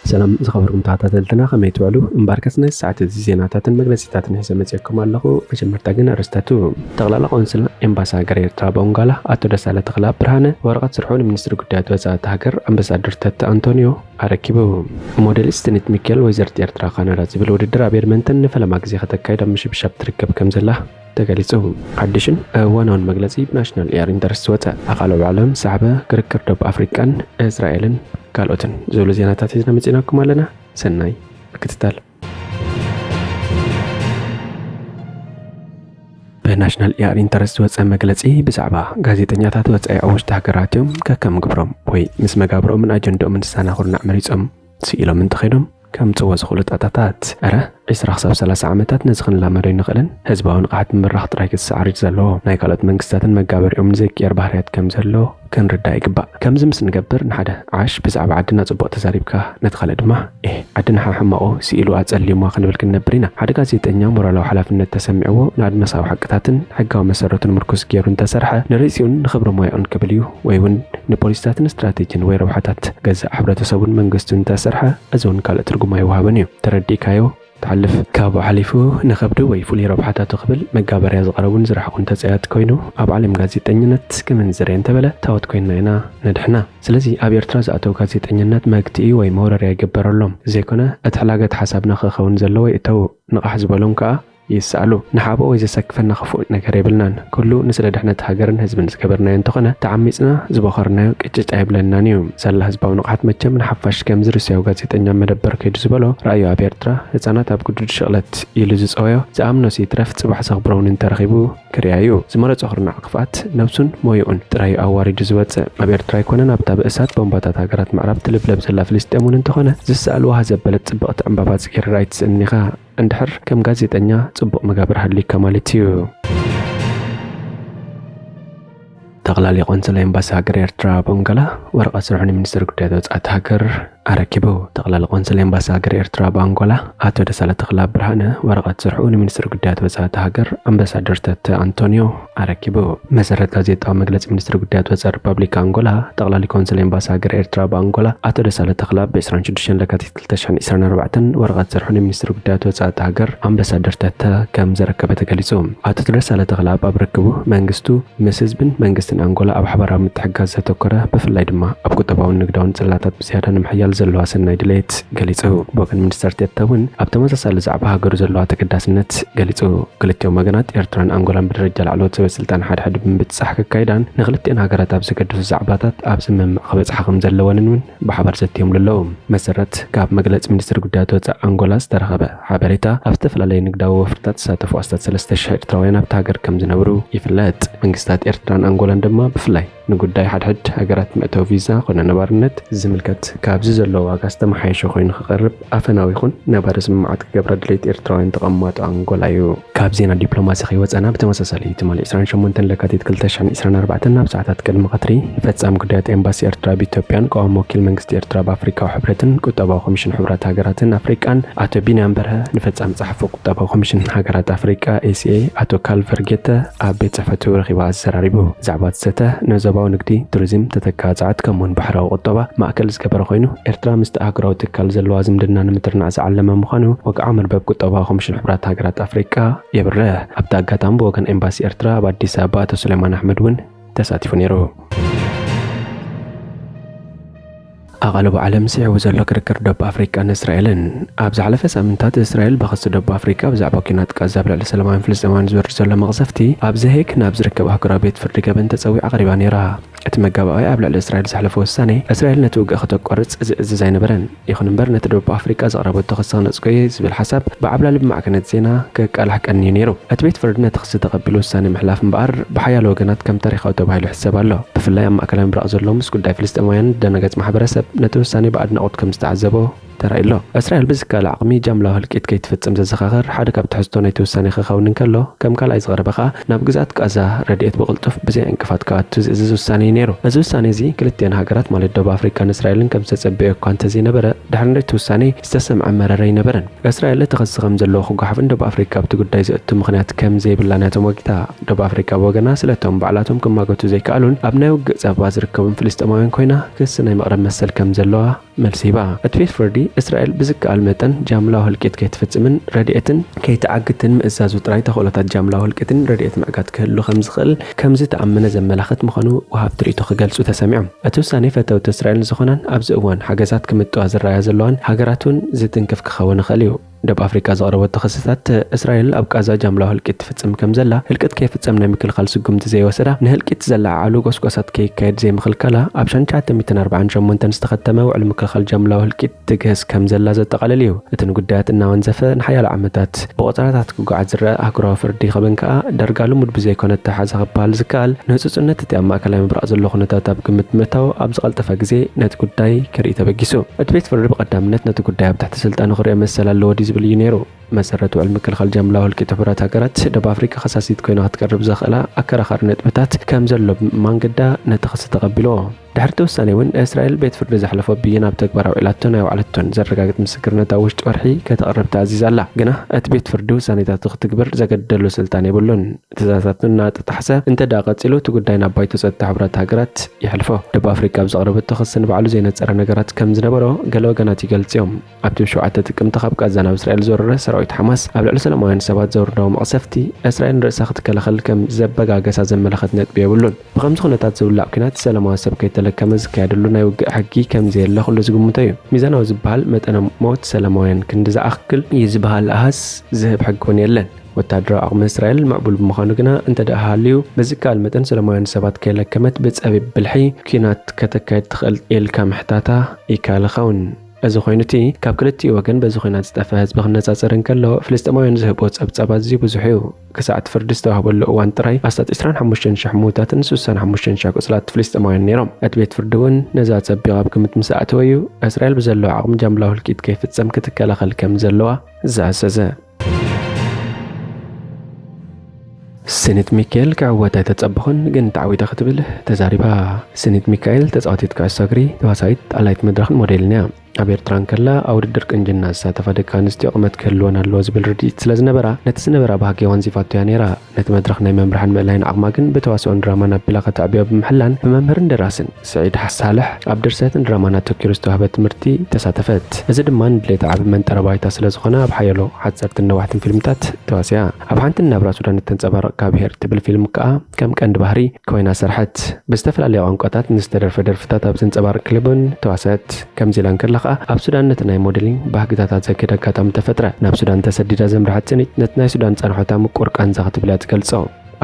ሰላም ዝኸበርኩም ተኸታተልትና፣ ከመይ ትውዕሉ? እምበኣርከስ ናይ ሰዓት እዚ ዜናታትን መግለጺታትን ሒዘ መጺኤኩም ኣለኹ። መጀመርታ ግን ኣርእስታቱ። ጠቕላላ ቆንስል ኤምባሲ ሃገር ኤርትራ ኣብ ኣንጎላ ኣቶ ደሳለ ተኽለ ብርሃነ ወረቐት ስርሑ ንሚኒስትሪ ጉዳያት ወጻኢ እታ ሃገር ኣምባሳደር ተተ ኣንቶኒዮ ኣረኪቡ። ሞዴሊስት ትንት ሚካኤል ወይዘሪት ኤርትራ ካናዳ ዝብል ውድድር ኣብ ኤድመንተን ንፈለማ ግዜ ከተካይድ ኣብ ምሽብሻብ ትርከብ ከም ዘላ ተገሊጹ። ሓድሽን እዋናውን መግለጺ ብናሽናል ኤር ኢንተረስት ወጸ። ኣቓልቦ ዓለም፣ ሳዕበ፣ ክርክር ዶብ ኣፍሪቃን እስራኤልን ካልኦትን ዝብሉ ዜናታት ሒዝና መጺናኩም ኣለና። ሰናይ ምክትታል። ብናሽናል ኤር ኢንተረስት ዝወጸ መግለጺ ብዛዕባ ጋዜጠኛታት ወጻኢ ኣብ ውሽጢ ሃገራት እዮም ከከም ግብሮም ወይ ምስ መጋብሮምን ኣጀንድኦምን ዝሰናኹርና መሪጾም ስኢሎም እንተኸይዶም ከምጽዎ ዝኽእሉ ጣጣታት። እረ፣ ዒስራ ክሳብ ሰላሳ ዓመታት ነዚ ክንላመዶ ኣይንኽእልን። ህዝባዊ ንቕሓት ምምራኽ ጥራይ ክሰዓር እዩ ዘለዎ። ናይ ካልኦት መንግስታትን መጋበሪኦም ዘይቅየር ባህርያት ከም ዘሎ ክንርዳእ ይግባእ። ከምዚ ምስ ንገብር፣ ንሓደ ዓሽ ብዛዕባ ዓድና ጽቡቕ ተዛሪብካ፣ ነቲ ካልእ ድማ፣ ኤህ፣ ዓድና ሕማቑ ስኢሉ ኣጸሊሙዋ ክንብል ክንነብር ኢና። ሓደ ጋዜጠኛ ሞራላዊ ሓላፍነት ተሰሚዕዎ ንኣድማሳዊ ሓቅታትን ሕጋዊ መሰረቱን ምርኩስ ገይሩ እንተሰርሐ፣ ንርእሲኡን ንኽብሪ ሞያኡን ክብል እዩ፣ ወይ እውን ንፖሊስታትን ስትራቴጂን ወይ ረብሓታት ገዛእ ሕብረተሰቡን መንግስቱን እንተሰርሐ፣ እዚ እውን ካልእ ትርጉም ኣይወሃቦን እዩ። ተረዲእካዮ ትሓልፍ። ካብኡ ሓሊፉ ንኸብዱ ወይ ፍሉይ ረብሓታቱ ክብል መጋበርያ ዝቐረቡን ዝረሕቑን ተጻያት ኮይኑ ኣብ ዓለም ጋዜጠኝነት ክምንዝር እየ እንተበለ ታወት ኮይንና ኢና ነድሕና። ስለዚ ኣብ ኤርትራ ዝኣተው ጋዜጠኝነት መግትኢ ወይ መውረሪ ኣይግበረሎም። ዘይኮነ እቲ ሕላገት ሓሳብና ክኸውን ዘለዎ ይእተው። ንቓሕ ዝበሎም ከኣ ይስኣሉ። ንሓቦ ወይ ዘሰክፈና ክፉእ ነገር የብልናን። ኩሉ ንስለ ድሕነት ሃገርን ህዝብን ዝገበርናዮ እንተኾነ፣ ተዓሚጽና ዝቦኸርናዮ ቅጭጭ ኣይብለናን እዩ። ሳላ ህዝባዊ ንቕሓት መቸም ንሓፋሽ ከምዚ ሩስያዊ ጋዜጠኛ መደበር ከይዱ ዝበሎ፣ ረኣዩ ኣብ ኤርትራ ህጻናት ኣብ ግዱድ ሽቕለት ኢሉ ዝጸወዮ፣ ዝኣምኖስ ይትረፍ ጽባሕ ዘኽብሮ እውን እንተረኺቡ ክርያ እዩ። ዝመረጾ ክርናዕ ክፍኣት ነብሱን ሞይኡን ጥራይ ኣዋሪዱ ዝወጽእ። ኣብ ኤርትራ ኣይኮነን ኣብታ ብእሳት ቦምባታት ሃገራት ምዕራብ ትልብለብ ዘላ ፍልስጤም እውን እንተኾነ ዝሰኣልዋ ዘበለት ጽብቕቲ ዕምባባ ጽጌረዳ ኣይትስእንን ኢኻ። እንድሕር ከም ጋዜጠኛ ጽቡቕ መጋብር ሃልዩካ ማለት እዩ። ጠቕላሊ ቆንስል ኤምባሲ ሃገር ኤርትራ ኣብ ኣንጎላ ወረቐት ስርሑ ንሚኒስትሪ ጉዳያት ወጻኢ እታ ሃገር ኣረኪቡ። ጠቕላሊ ቆንስል ኤምባሲ ሃገር ኤርትራ ኣብ ኣንጎላ ኣቶ ደሳለ ተኽለ ብርሃነ ወረቐት ስርሑ ንሚኒስትሪ ጉዳያት ወጻኢ እታ ሃገር ኣምባሳደር ተተ ኣንቶኒዮ ኣረኪቡ። መሰረት ጋዜጣዊ መግለጺ ሚኒስትሪ ጉዳያት ወጻኢ ሪፓብሊክ ኣንጎላ፣ ጠቕላሊ ቆንስል ኤምባሲ ሃገር ኤርትራ ኣብ ኣንጎላ ኣቶ ደሳለ ተኽለ ብ ዕስራን ሽዱሽተን ለካቲት ክልተ ሽሕን ዕስራን ኣርባዕተን ወረቐት ስርሑ ንሚኒስትሪ ጉዳያት ወጻኢ እታ ሃገር ኣምባሳደር ተተ ከም ዘረከበ ተገሊጹ። ኣቶ ደሳለ ተኽለ ኣብ ርክቡ መንግስቱ ምስ ህዝብን መንግስትን ኣንጎላ ኣብ ሓባራዊ ምትሕግጋዝ ዘተኮረ፣ ብፍላይ ድማ ኣብ ቁጠባውን ንግዳውን ጽላታት ብዝያዳ ንምሕያል ዘለዋ ሰናይ ድሌት ገሊጹ። ብወገን ሚኒስተር ተተ እውን ኣብ ተመሳሳሊ ዛዕባ ሃገሩ ዘለዋ ተገዳስነት ገሊጹ። ክልቲኦም ወገናት ኤርትራን ኣንጎላን ብደረጃ ላዕለዎት ሰበ ስልጣን ሓድሕድ ብምብጽጻሕ ከካይዳን ንክልቲኦን ሃገራት ኣብ ዘገድሱ ዛዕባታት ኣብ ስምምዕ ክበጽሓ ከም ዘለወንን እውን ብሓባር ዘትየምሉ ኣለዉ። መሰረት ካብ መግለጺ ሚኒስትሪ ጉዳያት ወጻኢ ኣንጎላ ዝተረኸበ ሓበሬታ፣ ኣብ ዝተፈላለዩ ንግዳዊ ወፍርታት ዝሳተፉ ኣስታት ሰለስተ ሽሕ ኤርትራውያን ኣብታ ሃገር ከም ዝነብሩ ይፍለጥ። መንግስታት ኤርትራን ኣንጎላን ድማ ብፍላይ ንጉዳይ ሓድሕድ ሃገራት መእተዊ ቪዛ ኮነ ነባርነት ዝምልከት ካብዚ ዘሎ ዋጋ ዝተመሓየሸ ኮይኑ ክቐርብ ኣፈናዊ ይኹን ነባሪ ስምምዓት ክገብራ ድሌት ኤርትራውያን ተቐማጦ ኣንጎላ እዩ። ካብ ዜና ዲፕሎማሲ ከይወጸና፣ ብተመሳሳሊ ትማሊ ዕስራን ሸሞንተን ለካቲት ክልተ ሽሕን ዕስራን ኣርባዕተን ኣብ ሰዓታት ቅድሚ ቀትሪ፣ ፈጻሚ ጉዳያት ኤምባሲ ኤርትራ ኣብ ኢትዮጵያን ቀዋሚ ወኪል መንግስቲ ኤርትራ ኣብ ኣፍሪቃዊ ሕብረትን ቁጠባዊ ኮሚሽን ሕቡራት ሃገራትን ኣፍሪቃን ኣቶ ቢንያም በርሀ ንፈጻሚ ጸሓፊ ቁጠባዊ ኮሚሽን ሃገራት ኣፍሪቃ፣ ኤ ሲ ኤ፣ ኣቶ ካልቨር ጌተ ኣብ ቤት ጽሕፈቱ ረኺባ ኣዘራሪቡ። ዛዕባ እቲ ዘተ ንዞባዊ ንግዲ፣ ቱሪዝም፣ ተተካኢ ጸዓት ከምኡውን ባሕራዊ ቁጠባ ማእከል ዝገበረ ኮይኑ፣ ኤርትራ ምስቲ ኣህጉራዊ ትካል ዘለዋ ዝምድና ንምትርናዕ ዝዓለመ ምዃኑ ወግዓዊ መርበብ ቁጠባዊ ኮሚሽን ሕቡራት ሃገራት ኣፍሪቃ የብርህ። ኣብቲ ኣጋጣሚ ብወገን ኤምባሲ ኤርትራ ኣብ ኣዲስ ኣበባ ኣቶ ሱሌማን ኣሕመድ እውን ተሳቲፉ ነይሩ። ኣቓልቦ ዓለም ስዒቡ ዘሎ ክርክር ዶብ ኣፍሪቃን እስራኤልን። ኣብ ዝሓለፈ ሳምንታት እስራኤል ብኽሲ ዶብ ኣፍሪቃ ብዛዕባ ኲናት ቃዛ ኣብ ልዕሊ ሰላማውያን ፍልስጤማውያን ዝወርድ ዘሎ መቕዘፍቲ ኣብ ዘሄግ ናብ ዝርከብ ኣህጉራዊ ቤት ፍርዲ ገበን ተጸዊዓ ቀሪባ ነይራ። እቲ መጋባኣይ ኣብ ልዕሊ እስራኤል ዘሕለፎ ውሳኔ እስራኤል ነቲ ውግእ ከተቋርጽ ዝእዝዝ ኣይነበረን። ይኹን እምበር ነቲ ደቡብ ኣፍሪቃ ዘቕረበቶ ክሲ ክነጽጎ እየ ዝብል ሓሳብ ብዓብላሊ ብማዕከናት ዜና ክቃላሕ ቀንዩ ነይሩ። እቲ ቤት ፍርዲ ነቲ ክሲ ተቐቢሉ ውሳኔ ምሕላፍ እምበኣር ብሓያሎ ወገናት ከም ታሪኻዊ ተባሂሉ ይሕሰብ ኣሎ። ብፍላይ ኣብ ማእከላይ ምብራቕ ዘሎ ምስ ጉዳይ ፍልስጤማውያን ዝደናገጽ ማሕበረሰብ ነቲ ውሳኔ ብኣድናቖት ከም ዝተዓዘቦ ተራእዩ ኣሎ። እስራኤል ብዝከኣል ዓቕሚ ጃምላዊ ህልቂት ከይትፍጽም ዘዘኻኽር ሓደ ካብ ትሕዝቶ ናይቲ ውሳኔ ክኸውን እንከሎ፣ ከም ካልኣይ ዝቐረበ ከኣ ናብ ግዝኣት ቃዛ ረድኤት ብቕልጡፍ ብዘይ ዕንቅፋት ክኣቱ ዝእዝዝ ውሳኔ እዩ ነይሩ። እዚ ውሳኔ እዚ ክልቲኤን ሃገራት ማለት ደቡብ ኣፍሪቃን እስራኤልን ከም ዝተጸበዮ እኳ እንተዘይነበረ፣ ድሕሪ ናይቲ ውሳኔ ዝተሰምዐ መረረ ኣይነበረን። እስራኤል እቲ ክሲ ከም ዘለዎ ክጓሓፍን ደቡብ ኣፍሪቃ ኣብቲ ጉዳይ ዘእቱ ምኽንያት ከም ዘይብላን እያ ተሞጊታ። ደቡብ ኣፍሪቃ ብወገና ስለቶም ባዕላቶም ክማገቱ ዘይከኣሉን ኣብ ናይ ውግእ ጸበባ ዝርከቡን ፍልስጤማውያን ኮይና ክሲ ናይ መቕረብ መሰል ከም ዘለዋ መልሲ ሂባ። እቲ ቤት ፍርዲ እስራኤል ብዝከኣል መጠን ጃምላዊ ህልቂት ከይትፍጽምን ረድኤትን ከይትዓግትን ምእዛዙ ጥራይ ተኽእሎታት ጃምላዊ ህልቂትን ረድኤት ምዕጋት ክህሉ ከም ዝኽእል ከም ዝተኣመነ ዘመላኽት ምዃኑ ወሃብቲ ርእይቶ ክገልጹ ተሰሚዖም። እቲ ውሳኔ ፈተውቲ እስራኤል ዝኾናን ኣብዚ እዋን ሓገዛት ክምጥዋ ዝረኣያ ዘለዋን ሃገራት እውን ዝትንክፍ ክኸውን ይኽእል እዩ። ደቡብ ኣፍሪቃ ዘቕረበቶ ክስታት፣ እስራኤል ኣብ ቃዛ ጃምላዊ ህልቂት ትፍጽም ከም ዘላ፣ ህልቂት ከይፍጸም ናይ ምክልኻል ስጉምቲ ዘይወሰዳ፣ ንህልቂት ዘለዓዕሉ ጎስጓሳት ከይካየድ ዘይምኽልካላ፣ ኣብ ሸንሻተ ሚእትን ኣርባዓን ሸሞንተን ዝተኸተመ ውዕል ምክልኻል ጃምላዊ ህልቂት ትግህስ ከም ዘላ ዘጠቓልል እዩ። እቲ ንጉዳያት እናወንዘፈ ንሓያሎ ዓመታት ብቆጸራታት ክጓዓዝ ዝረኣ ኣህጉራዊ ፍርዲ ክብን ከኣ ዳርጋ ልሙድ ብዘይኮነ ኣተሓሕዛ ክበሃል ዝከኣል ንህጹጽነት እቲ ኣብ ማእከላይ ምብራቕ ዘሎ ኩነታት ኣብ ግምት ብምእታው ኣብ ዝቐልጠፈ ግዜ ነቲ ጉዳይ ክርኢ ተበጊሱ። እቲ ቤት ፍርዲ ብቐዳምነት ነቲ ጉዳይ ኣብ ትሕቲ ስልጣኑ ክርእዮ መሰል ኣለዎ ድዩ ዝብል እዩ ነይሩ። መሰረት ውዕል ምክልኻል ጃምላዊ ህልቂት ሕቡራት ሃገራት ደቡብ ኣፍሪቃ ከሳሲት ኮይና ክትቀርብ ዘኽእላ ኣከራኻሪ ነጥብታት ከም ዘሎ ብምእማን ግዳ ነቲ ክሲ ተቐቢልዎ። ድሕሪ እቲ ውሳኔ እውን እስራኤል ቤት ፍርዲ ዘሕለፎ ብይን ኣብ ተግባር ኣውዒላቶን ኣየውዓለቶን ዘረጋግጽ ምስክርነት ኣብ ውሽጢ ወርሒ ከተቕርብ ተኣዚዛ ኣላ። ግና እቲ ቤት ፍርዲ ውሳኔታቱ ክትግብር ዘገድደሉ ስልጣን የብሉን። ትእዛዛቱ እናተጣሕሰ እንተ ደኣ ቀጺሉ እቲ ጉዳይ ናብ ባይቶ ጸጥታ ሕቡራት ሃገራት የሕልፎ። ደቡብ ኣፍሪቃ ኣብ ዘቕረበቶ ክሲ ንባዕሉ ዘይነጸረ ነገራት ከም ዝነበሮ ገለ ወገናት ይገልጽ እዮም። ኣብቲ ብ ሸውዓተ ጥቅምቲ ካብ ቃዛ ናብ እስራኤል ዝወረረ ሰራዊት ሓማስ ኣብ ልዕሊ ሰላማውያን ሰባት ዘውርዶ መቕሰፍቲ እስራኤል ንርእሳ ክትከላኸል ከም ዘበጋገሳ ዘመላኽት ነጥቢ የብሉን። ብኸምዚ ኩነታት ዝውላዕ ኲናት ሰላማዊ ሰብ ከይተለከመ ዝካየደሉ ናይ ውግእ ሕጊ ከም ዘየለ ኩሉ ዝግምቶ እዩ። ሚዛናዊ ዝበሃል መጠነ ሞት ሰላማውያን ክንዲ ዝኣክል እዩ ዝበሃል ኣሃዝ ዝህብ ሕጊ እውን የለን። ወታደራዊ ዓቕሚ እስራኤል ምዕቡል ብምዃኑ ግና እንተ ደኣ ሃልዩ ብዝከኣል መጠን ሰላማውያን ሰባት ከይለከመት ብጸቢብ ብልሒ ኲናት ከተካይድ ትኽእል ኢልካ ምሕታታ ይከኣል ይኸውን። እዚ ኮይኑ እቲ ካብ ክልቲኡ ወገን በዚ ኲናት ዝጠፍአ ህዝቢ ክነጻጸር እንከሎ ፍልስጤማውያን ዝህብዎ ጸብጻብ ኣዝዩ ብዙሕ እዩ። ክሳዕ እቲ ፍርዲ ዝተዋህበሉ እዋን ጥራይ ኣስታት ዕስራን ሓሙሽተን ሽሕ ምዉታትን ስሳን ሓሙሽተን ሽሕ ቁስላት ፍልስጤማውያን ነይሮም። እቲ ቤት ፍርዲ እውን ነዚ ኣጸቢቑ ኣብ ግምት ምስ ኣእተወ እዩ እስራኤል ብዘለዋ ዓቕሚ ጃምላዊ ህልቂት ከይፍጸም ክትከላኸል ከም ዘለዋ ዝኣዘዘ። ስኒት ሚካኤል ክዕወት ኣይተጸበኹን ግን ተዓዊተ ክትብል ተዛሪባ። ስኒት ሚካኤል ተጻዋቲት ኩዕሶ እግሪ፣ ተዋሳኢት፣ ኣላይት መድረኽን ሞዴልን እያ። ኣብ ኤርትራ እንከላ ኣብ ውድድር ቅንጅና ዝሳተፋ ደቂ ኣንስትዮ ቁመት ክህልወን ኣለዎ ዝብል ርድኢት ስለ ዝነበራ ነቲ ዝነበራ ባህጊ ኣወንዚፋቶ እያ ነይራ። ነቲ መድረኽ ናይ ምምራሕን ምእላይን ዓቕማ ግን ብተዋስኦን ድራማን ኣቢላ ከተዕብዮ ብምሕላን ብመምህርን ደራስን ስዒድ ሳልሕ ኣብ ድርሰትን ድራማን ኣተኪሩ ዝተዋህበ ትምህርቲ ተሳተፈት። እዚ ድማ ንድሌታ ዓቢ መንጠረ ባይታ ስለ ዝኾነ ኣብ ሓያሎ ሓጸርትን ነዋሕትን ፊልምታት ተዋሲኣ። ኣብ ሓንቲ ንናብራ ሱዳን እተንጸባርቕ ካብ ሄር ትብል ፊልም ከኣ ከም ቀንዲ ባህሪ ኮይና ሰርሐት። ብዝተፈላለየ ቋንቋታት ንዝተደርፈ ደርፍታት ኣብ ዘንጸባርቕ ክሊፕ እውን ተዋሰት። ከምዚ ኢላ እንከላ ከኣ ኣብ ሱዳን ነቲ ናይ ሞዴሊንግ ባህግታታ ዘግድ ኣጋጣሚ ተፈጥረ። ናብ ሱዳን ተሰዲዳ ዘምርሐት ስኒት ነቲ ናይ ሱዳን ጻንሖታ ምቁር ቃንዛ ክትብል እያ ትገልጾ።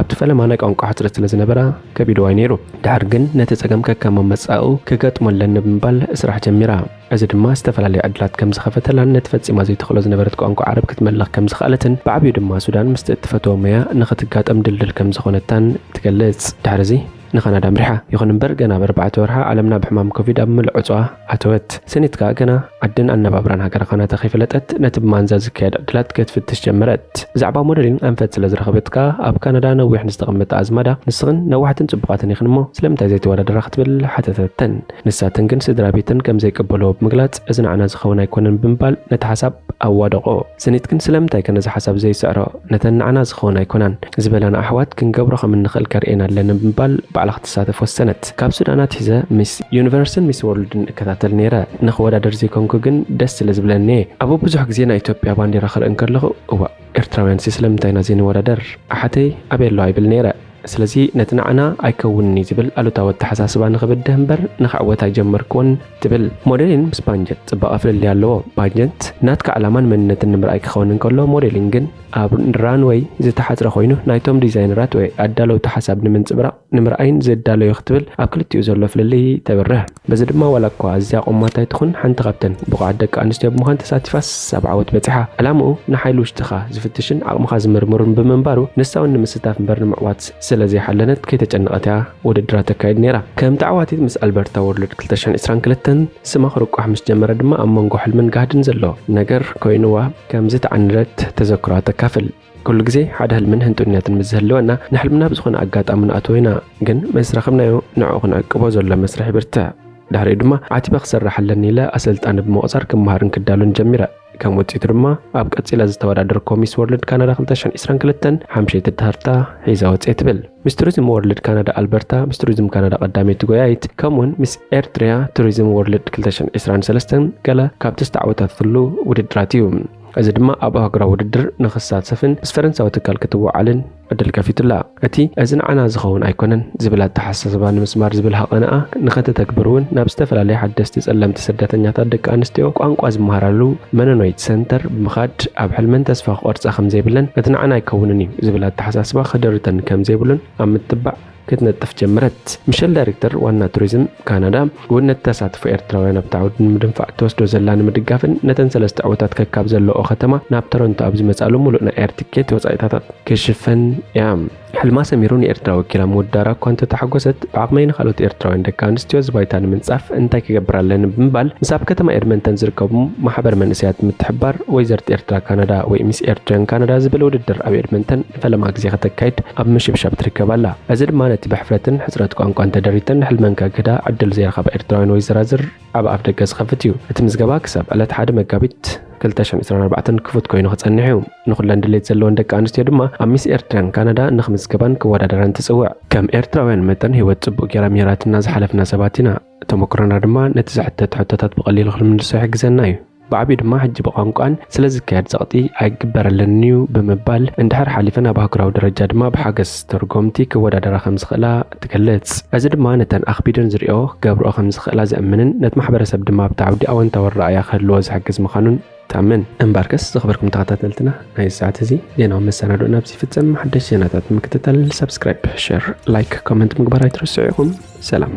ኣብቲ ፈለማ ናይ ቋንቋ ሕጽረት ስለ ዝነበራ ከቢድዋ እዩ ነይሩ። ድሓር ግን ነቲ ጸገም ከከም ኣመጻኡ ክገጥሞ ኣለኒ ብምባል ስራሕ ጀሚራ። እዚ ድማ ዝተፈላለየ ዕድላት ከም ዝኸፈተላን ነቲ ፈጺማ ዘይትኽእሎ ዝነበረት ቋንቋ ዓረብ ክትመልኽ ከም ዝኸኣለትን ብዓብዩ ድማ ሱዳን ምስቲ እትፈትዎ ሞያ ንኽትጋጠም ድልድል ከም ዝኾነታን ትገልጽ። ድሕሪ እዚ ንካናዳ ኣምሪሓ። ይኹን እምበር ገና ኣብ ኣርባዕተ ወርሓ ዓለምና ብሕማም ኮቪድ ኣብ ምሉእ ዕጽዋ ኣተወት። ስኒት ከኣ ገና ዓድን ኣነባብራን ሃገራ ካናዳ ከይፈለጠት ነቲ ብማንዛ ዝካየድ ዕድላት ክትፍትሽ ጀመረት። ብዛዕባ ሞዴሊንግ ኣንፈት ስለ ዝረኸበት ከኣ ኣብ ካናዳ ነዊሕ ንዝተቐመጠ ኣዝማዳ ንስኽን ነዋሕትን ጽቡቓትን ኢኽን እሞ ስለምንታይ ዘይትወዳደራ ክትብል ሓተተተን። ንሳተን ግን ስድራ ቤተን ከም ዘይቅበልዎ ብምግላጽ እዚ ንዓና ዝኸውን ኣይኮነን ብምባል ነቲ ሓሳብ ኣዋደቖ። ስኒት ግን ስለምንታይ ከ ነዚ ሓሳብ ዘይስዕሮ? ነተን ንዓና ዝኸውን ኣይኮናን ዝበላና ኣሕዋት ክንገብሮ ከም እንኽእል ከርእየን ኣለኒ ብምባል ባዕላ ክትሳተፍ ወሰነት። ካብ ሱዳን ኣትሒዘ ሚስ ዩኒቨርስን ሚስ ወርልድን እከታተል ነይረ። ንኽወዳደር ዘይኮንኩ ግን ደስ ስለ ዝብለኒ እየ። ኣብኡ ብዙሕ ግዜ ናይ ኢትዮጵያ ባንዲራ ክርኢ እንከለኹ እዋእ ኤርትራውያንሲ ስለምንታይ ኢና ዘይንወዳደር? ኣሓተይ ኣበይ ኣለዋ ይብል ነይረ። ስለዚ ነቲ ንዓና ኣይከውንን እዩ ዝብል ኣሉታዊ ኣተሓሳስባ ንኽብድህ እምበር ንኽዕወት ኣይጀመርክዎን ትብል። ሞዴሊን ምስ ባንጀት ጽባቐ ፍልልይ ኣለዎ። ባንጀት ናትካ ዕላማን መንነትን ንምርኣይ ክኸውን እንከሎ ሞዴሊን ግን ኣብ ራንወይ ዝተሓጽረ ኮይኑ ናይቶም ዲዛይነራት ወይ ኣዳለውቲ ሓሳብ ንምንጽብራቕ ንምርኣይን ዝዳለዩ ክትብል ኣብ ክልቲኡ ዘሎ ፍልልይ ተብርህ። በዚ ድማ ዋላ እኳ ኣዝያ ቆማት ኣይትኹን ሓንቲ ካብተን ብቑዓት ደቂ ኣንስትዮ ብምዃን ተሳቲፋስ ኣብ ዓወት በጺሓ። ዕላምኡ ንሓይሊ ውሽጥኻ ዝፍትሽን ዓቕምኻ ዝምርምሩን ብምንባሩ ንሳ እውን ንምስታፍ እምበር ንምዕዋት ስለ ዘይሓለነት ከይተጨነቐት እያ ውድድራ ተካይድ ነይራ። ከም ተዓዋቲት ምስ ኣልበርታ ወርልድ ክልተ ሽሕን ዕስራን ክልተን ስማ ክርቋሕ ምስ ጀመረ ድማ ኣብ መንጎ ሕልምን ጋህድን ዘሎ ነገር ኮይንዋ ከም ዝተዓነደት ተዘክሮኣ ተካፍል። ኩሉ ግዜ ሓደ ህልምን ህንጡይነትን ምስ ዝህልወና ንሕልምና ብዝኾነ ኣጋጣሚ ንኣትዎ ኢና፣ ግን ምስ ረኸብናዮ ንዕኡ ክንዕቅቦ ዘሎ መስርሕ ይብርትዕ። ድሕሪኡ ድማ ዓቲበ ክሰርሕ ኣለኒ ኢለ ኣሰልጣኒ ብምቑጻር ክመሃርን ክዳሎን ጀሚረ። ከም ውፅኢቱ ድማ ኣብ ቀፂላ ዝተወዳደርኮ ሚስ ወርልድ ካናዳ ክልተ ሽሕን ዕስራን ክልተን ሓምሸይቲ ተርታ ሒዛ ወፅኤ ትብል። ሚስ ቱሪዝም ወርልድ ካናዳ ኣልበርታ፣ ሚስ ቱሪዝም ካናዳ ቀዳመይቲ ጎያይት፣ ከምኡውን ሚስ ኤርትሪያ ቱሪዝም ወርልድ ክልተ ሽሕን ዕስራን ሰለስተን ገለ ካብቲ ዝተዓወተትሉ ውድድራት እዩ። እዚ ድማ ኣብ ኣህጉራዊ ውድድር ንኽሳተፍን ምስ ፈረንሳዊ ትካል ክትወዓልን ዕድል ከፊቱላ። እቲ "እዚ ንዓና ዝኸውን ኣይኮነን" ዝብል ኣተሓሳስባ ንምስማር ዝብል ሃቐነኣ ንኸተተግብር እውን ናብ ዝተፈላለያ ሓደስቲ ጸለምቲ ስደተኛታት ደቂ ኣንስትዮ ቋንቋ ዝመሃራሉ መኖኖይት ሰንተር ብምኻድ ኣብ ሕልመን ተስፋ ክቖርጻ ከም ዘይብለን፣ "እቲ ንዓና ኣይከውንን እዩ" ዝብል ኣተሓሳስባ ክድርተን ከም ዘይብሉን ኣብ ምትባዕ ክትነጥፍ ጀመረት። ሚሸል ዳይሬክተር ዋና ቱሪዝም ካናዳ እውን ነቲ ተሳትፎ ኤርትራውያን ኣብቲ ዓውዲ ንምድንፋዕ እትወስዶ ዘላ ንምድጋፍን ነተን ሰለስተ ዕዉታት ከካብ ዘለኦ ከተማ ናብ ቶሮንቶ ኣብ ዝመጻሉ ሙሉእ ናይ ኤር ቲኬት ወጻኢታታት ክሽፈን እያ። ሕልማ ሰሚሩ ንኤርትራ ወኪላ ምውዳራ እኳ እንተተሓጎሰት፣ "ብዓቕመይ ንኻልኦት ኤርትራውያን ደቂ ኣንስትዮ እዚ ባይታ ንምንጻፍ እንታይ ክገብር ኣለኒ?" ብምባል ምስ ኣብ ከተማ ኤድመንተን ዝርከቡ ማሕበር መንእሰያት ምትሕብባር ወይዘርት ኤርትራ ካናዳ ወይ ሚስ ኤርትሪያን ካናዳ ዝብል ውድድር ኣብ ኤድመንተን ንፈለማ ግዜ ከተካይድ ኣብ ምሽብሻብ ትርከብ ኣላ። እዚ ድማ ነቲ ብሕፍረትን ሕጽረት ቋንቋን ተደሪተን ንሕልመን ከግህዳ ዕድል ዘይረኸባ ኤርትራውያን ወይዘራዝር ኣብ ኣፍ ደገ ዝኸፍት እዩ። እቲ ምዝገባ ክሳብ ዕለት ሓደ መጋቢት ክልተ ሽሕን ዕስራን ኣርባዕተን ክፉት ኮይኑ ክጸንሕ እዩ። ንኹለን ድሌት ዘለወን ደቂ ኣንስትዮ ድማ ኣብ ሚስ ኤርትራን ካናዳ ንኽምዝገባን ክወዳደራን ትጽውዕ። ከም ኤርትራውያን መጠን ህይወት ጽቡቕ ጌራ ምሂራትና ዝሓለፍና ሰባት ኢና። ተመክሮና ድማ ነቲ ዝሕተት ሕቶታት ብቐሊሉ ክንምልሶ ይሕግዘና እዩ። ብዓቢኡ ድማ ሕጂ ብቋንቋን ስለ ዝካየድ ጸቕጢ ኣይግበረለንን እዩ ብምባል፣ እንድሕር ሓሊፈን ኣብ ኣህጉራዊ ደረጃ ድማ ብሓገዝ ተርጎምቲ ክወዳደራ ከም ዝኽእላ ትገልጽ። እዚ ድማ ነተን ኣኽቢደን ዝርእዮ ክገብርኦ ከም ዝኽእላ ዘእምንን ነቲ ማሕበረሰብ ድማ ኣብቲ ዓውዲ ኣወንታዊ ኣረኣእያ ክህልዎ ዝሕግዝ ምዃኑን ትኣምን። እምበርከስ ዝኸበርኩም ተኸታተልትና፣ ናይ ሰዓት እዚ ዜናዊ መሰናድኦ ናብዚ ይፍጸም። ሓደሽ ዜናታት ንምክትታል ሳብስክራይብ፣ ሸር፣ ላይክ፣ ኮመንት ምግባር ኣይትረስዑ ኢኹም። ሰላም።